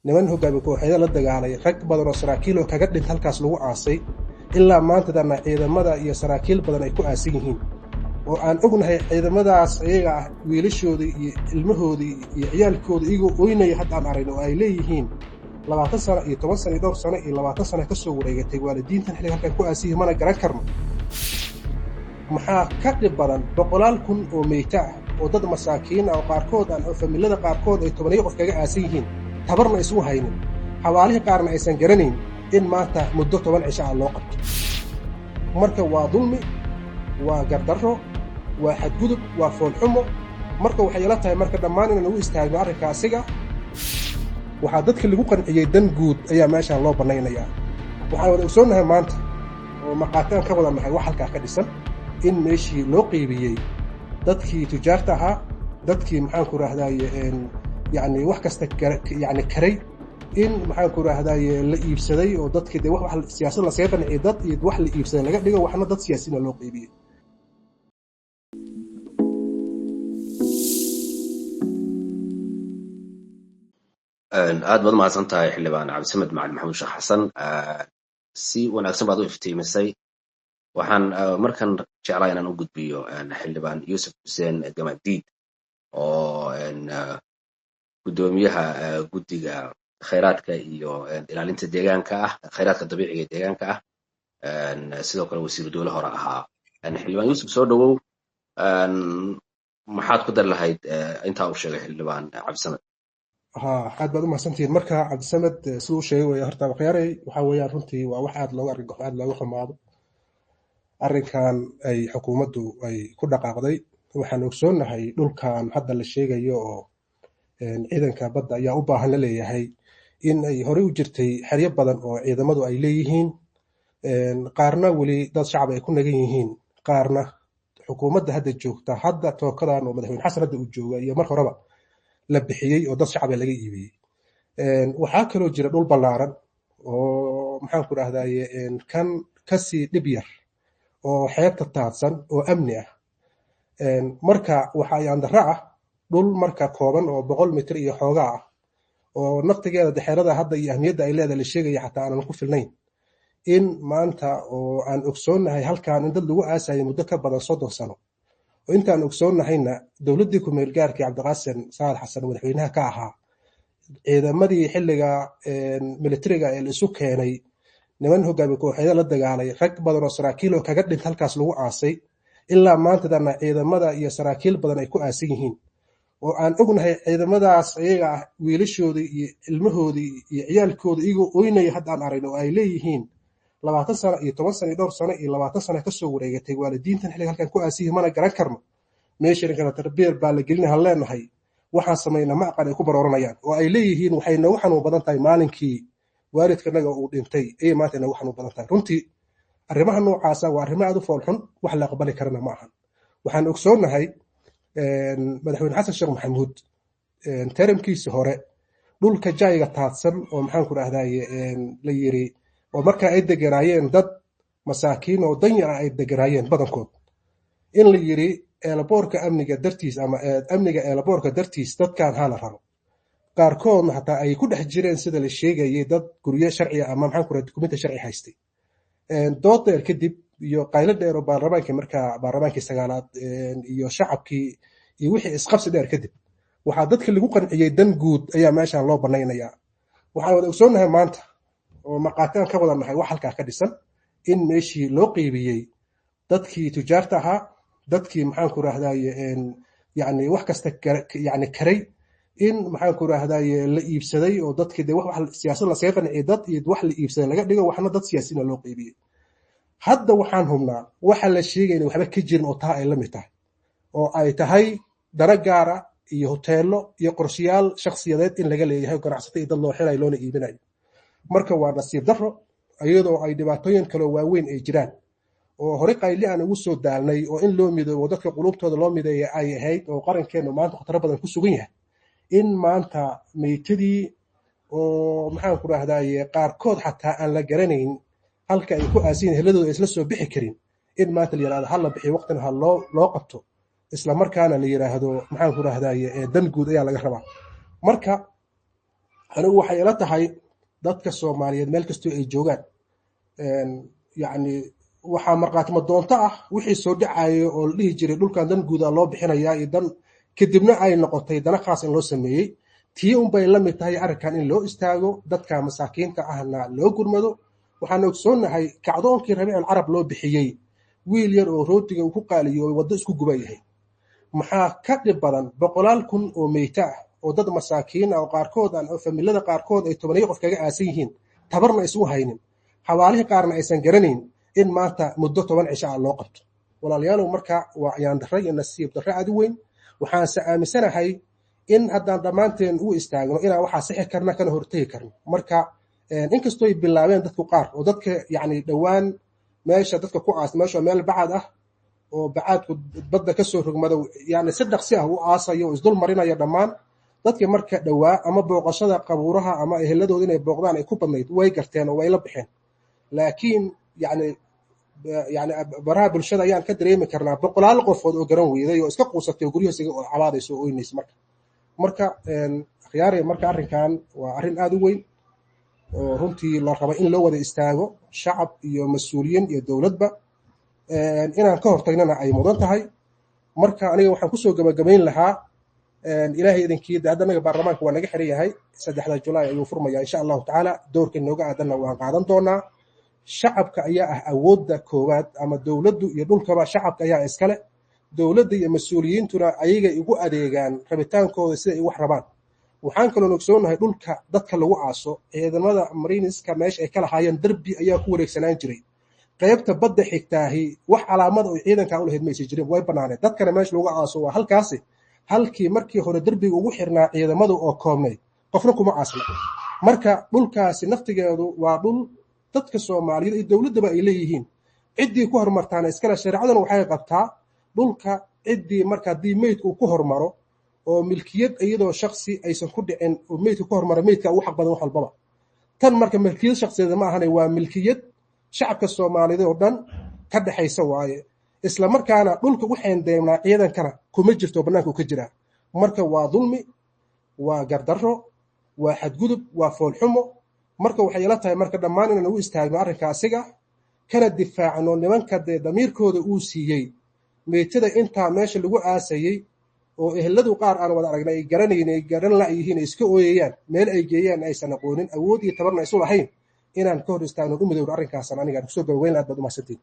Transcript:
Niman hogaami kooxeeda la dagaalay, rag badan oo saraakiil oo kaga dhinta halkaas lagu aasay, ilaa maantadana ciidamada iyo saraakiil badan ay ku aasan yihiin, oo aan ognahay ciidamadaas iyaga ah wiilashoodii iyo ilmahoodii iyo ciyaalkooda iyagoo oynaya hadda aan aragno, oo ay leeyihiin 20 sano iyo 10 sano iyo dhowr sano iyo 20 sano ka soo wareegatay waalidiintan xilliga halkan ku aasan yihiin, mana garan karno. Maxaa ka dhib badan boqolaal kun oo meyta ah oo dad masaakiin ah oo qaarkood aan oo familada qaarkood ay tobaniyo qof kaga aasan yihiin, tabarna isugu haynin, xawaalihii qaarna aysan garanayn, in maanta muddo 10 cisho ah loo qabto? Marka waa dulmi, waa gardarro, waa xadgudub, waa foolxumo. Marka waxay ila tahay marka dhammaan inaan ugu istaagno arrinka asiga. Waxaa dadka lagu qanciyey dan guud ayaa meeshaan loo bannaynayaa. Waxaan wada ogsoonnahay maanta oo markhaati aan ka wada nahay wax halkaa ka dhisan in meeshii loo qeybiyey dadkii tujaarta ahaa, dadkii, maxaan ku rahdaye, yacni wax kasta yacni karay, in, maxaan ku rahdaye, la iibsaday oo dadkii dee wax siyaasad lasaga qanciyey, dad iyo wax la iibsaday laga dhigo, waxna dad siyaasiyiina loo qeybiyey. Aad baad umahadsan tahay, Xildhibaan Cabdisamed Macalin Maxamuud Sheekh Xasan, si wanaagsan baad u iftiimisay. Waxaan markan jeclaa inaan u gudbiyo Xildhibaan Yuusuf Xuseen Gamadiid oo guddoomiyaha guddiga khayraadka iyo ilaalinta deegaanka ah, khayraadka dabiiciga ee deegaanka ah, sidoo kale wasiiru dowle hore ahaa. Xildhibaan Yuusuf, soo dhowow. Maxaad ku dari lahayd intaa uu sheegay Xildhibaan Cabdisamed? Ha, aad baad u mahadsantihiin. Marka Cabdisamed siduu u sheegay wey horta wakhyaaray, waxa weeyaan runtii waa wax aad looga argagaxo, aad looga xumaado arrinkan ay xukuumaddu ay ku dhaqaaqday. Waxaan ogsoonnahay dhulkan hadda la sheegayo oo ciidanka badda ayaa u baahan la leeyahay in ay horey u jirtay xeryo badan oo ciidamadu ay leeyihiin, qaarna weli dad shacab ay ku nagan yihiin, qaarna xukuumadda hadda joogta, hadda tookadan oo Madaxweyne Xasan hadda uu jooga iyo mar horeba la bixiyey oo dad shacaba laga iibiyey. Waxaa kaloo jira dhul ballaaran oo, maxaan ku rahdaye, kan kasii dhib yar oo xeebta taadsan oo amni ah. Marka waxa ayaan darro ah dhul marka kooban oo 100 mitir iyo xoogaa ah oo naftigeeda dexeerada hadda iyo ahmiyadda ay leedahay la sheegaya xataa aanan ku filnayn, in maanta oo aan ogsoonnahay halkan in dad lagu aasayo muddo ka badan 30 sano, oo intaan ogsoonnahayna dowladdii ku-meel gaarkii Cabdiqaasim Saad Xasan madaxweynaha ka ahaa, ciidamadii xilliga militariga ee la isu keenay, niman hogaami kooxeeda la dagaalay, rag badan oo saraakiil oo kaga dhinta halkaas lagu aasay, ilaa maantadana ciidamada iyo saraakiil badan ay ku aasan yihiin, oo aan ognahay ciidamadaas iyaga ah wiilashoodii iyo ilmahoodii iyo ciyaalkooda iyagoo oynaya hadda aan aragno, oo ay leeyihiin 20 sano iyo 10 sano iyo dhowr sano iyo 20 sano ka soo wareegatay waalidiintan xilliga halkan ku aasan yihiin, mana garan karno meesha ninkana tarbiya baa la gelina leenahay, waxaan samayna ma aqaan, ay ku barooranayaan oo ay leeyihiin waxay noogu xanuun badan tahay maalinkii waalidkanaga uu dhintay ayay maanta noogu xanuun badan tahay. Runtii arrimaha noocaasa waa arrimo aad u foolxun, wax la aqbali karana ma ahan. Waxaan ogsoonnahay Madaxweyne Xasan Sheekh Maxamuud teramkiisii hore dhulka jayga taadsan oo, maxaan ku rahdaye, la yiri oo markaa ay deganaayeen dad masaakiin oo danyar ah ay deganaayeen badankood, in la yiri eelaboorka amniga dartiis ama amniga eelaboorka dartiis dadkan hala raro, qaarkoodna xataa ay ku dhex jireen sida la sheegayay dad guryo sharciya ama, maxaan ku rahday, dukumenti sharci haystay. Dood dheer kadib iyo qaylo dheer oo baarlamaankii, markaa baarlamaankii sagaalaad, iyo shacabkii iyo wixii isqabsi dheer kadib, waxaa dadka lagu qanciyey dan guud ayaa meeshaan loo bannaynayaa. Waxaan wada ogsoonnahay maanta oo markhaati aan ka wada nahay wax halkaa ka dhisan in meeshii loo qeybiyey dadkii tujaarta ahaa, dadkii, maxaan ku rahdaye, yacni wax kasta yacni karay, in, maxaan ku rahdaye, la iibsaday oo dadkii dee wax siyaasad lasaga qanciyey, dad iyo wax la iibsaday laga dhigo, waxna dad siyaasiyiina loo qeybiyey. Hadda waxaan hubnaa waxa la sheegayna waxba ka jirin oo taa ay la mid tahay oo ay tahay dana gaara iyo hoteelo iyo qorshayaal shakhsiyadeed in laga leeyahay ganacsato iyo dad loo xirayo loona iibinayo. Marka waa nasiib darro, iyadoo ay dhibaatooyin kaloo waaweyn ay jiraan oo horey qayli aan ugu soo daalnay oo in loo midoobo dadka qulubtooda loo mideeya ay ahayd, oo qarankeennu maanta khataro badan ku sugan yahay, in maanta meytadii oo, maxaan ku rahdaye, qaarkood xataa aan la garanayn halka ay ku aasin, heladooda isla soo bixi karin, in maanta la yidhahdo ha la bixiyo, waqtina ha loo qabto, isla markaana la yidhaahdo, maxaan ku rahdaye, dan guud ayaa laga rabaa. Marka Anigu waxay ila tahay dadka Soomaaliyeed meel kastoo ay joogaan, yacni waxaa markhaatimo doonto ah wixii soo dhacayo oo la dhihi jiray dhulkan dan guuda loo bixinayaa iyo dan, kadibna ay noqotay dana khaas in loo sameeyey. Tii unbay la mid tahay arrinkan in loo istaago, dadka masaakiinta ahna loo gurmado. Waxaan ogsoonnahay kacdoonkii Rabiicul Carab loo bixiyey wiil yar oo rootiga uu ku qaaliyo waddo isku guba yahay. Maxaa ka dhib badan boqolaal kun oo meyta ah oo dad masaakiin ah oo qaarkood aan oo familada qaarkood ay tobaniyo qof kaga aasan yihiin, tabarna isugu haynin, xawaalihii qaarna aysan garanayn in maanta muddo 10 cisho ah loo qabto? Walaalayaalow, marka waa ayaan darre iyo nasiib darre aad u weyn. Waxaanse aaminsanahay in haddaan dhammaanteen u istaagno inaan waxaa sixi karna kana hortegi karno. Marka inkastoo ay bilaabeen dadku qaar oo dadka yacni dhowaan meesha dadka ku aas, meesha meel bacad ah oo bacaadku badda ka soo rogmado, yani si dhaqsi ah u aasayo oo isdul marinaya dhammaan dadka, marka dhowaa ama booqashada qabuuraha ama eheladooda inay booqdaan ay ku badnayd, way garteen oo way la baxeen. Laakiin yani baraha bulshada ayaan ka dareemi karnaa boqolaal qofood oo garan weyday oo iska quusatay oo guryahoos iga cabaadayso oo oynaysa. Marka akhyaare, marka arrinkan waa arrin aad u weyn oo runtii la rabo in loo wada istaago, shacab iyo mas-uuliyiin iyo dowladba, inaan ka hortagnana ay mudan tahay. Marka aniga waxaan kusoo gabagabayn lahaa, Ilaahay idinkii, hadda anaga baarlamaanka waa naga xiran yahay, 3-da Julaay ayuu furmaya insha Allahu tacaala. Doorka inooga aadanna waan qaadan doonaa. Shacabka ayaa ah awoodda koowaad, ama dowladdu iyo dhulkaba shacabka ayaa iskale. Dowladda iyo mas-uuliyiintuna ayagay ugu adeegaan rabitaankooda siday wax rabaan. Waxaan kaloo ogsoonahay dhulka dadka lagu aaso, ciidamada mariniska meesha ay ka lahaayeen derbi ayaa ku wareegsanaan jiray. Qaybta badda xigtaahi wax calaamad oo ciidanka u lahayd maysa jirin, way banaaneed. Dadkana meesha lagu aaso waa halkaasi, halkii markii hore derbiga ugu xirnaa ciidamadu oo koobnayd, qofna kuma aasna. Marka dhulkaasi naftigeedu waa dhul dadka Soomaaliyeed iyo dowladdaba ay leeyihiin, ciddii ku horumartaana iskale. Shareecaduna waxay qabtaa dhulka ciddii marka haddii meydku uu ku hormaro oo milkiyad iyadoo shaksi aysan ku dhicin oo meydka ku hormaro, meydka ugu xaq badan wax walbaba. Tan marka milkiyad shaksiyeed ma ahane, waa milkiyad shacabka Soomaaliyeed oo dhan ka dhexaysa waaye. Isla markaana dhulka u xeendeemnaa ciidankana kuma jirto, bannaanka uu ka jiraa. Marka waa dulmi, waa gardarro, waa xadgudub, waa foolxumo. Marka waxay ila tahay marka dhammaan inaan ugu istaagno arrinka asiga, kana difaacno nimanka dee damiirkooda uu siiyey meytada intaa meesha lagu aasayey oo eheladu qaar aan wada aragnay ay garanayn, ay garan la'yihiin, ay iska ooyayaan, meel ay geeyaan aysan aqoonin, awood iyo tabarna isu lahayn, inaan ka hor istaagno, u midowno arrinkaasan anigaan kusoo gabagabayn. Aad baad u mahadsantihin.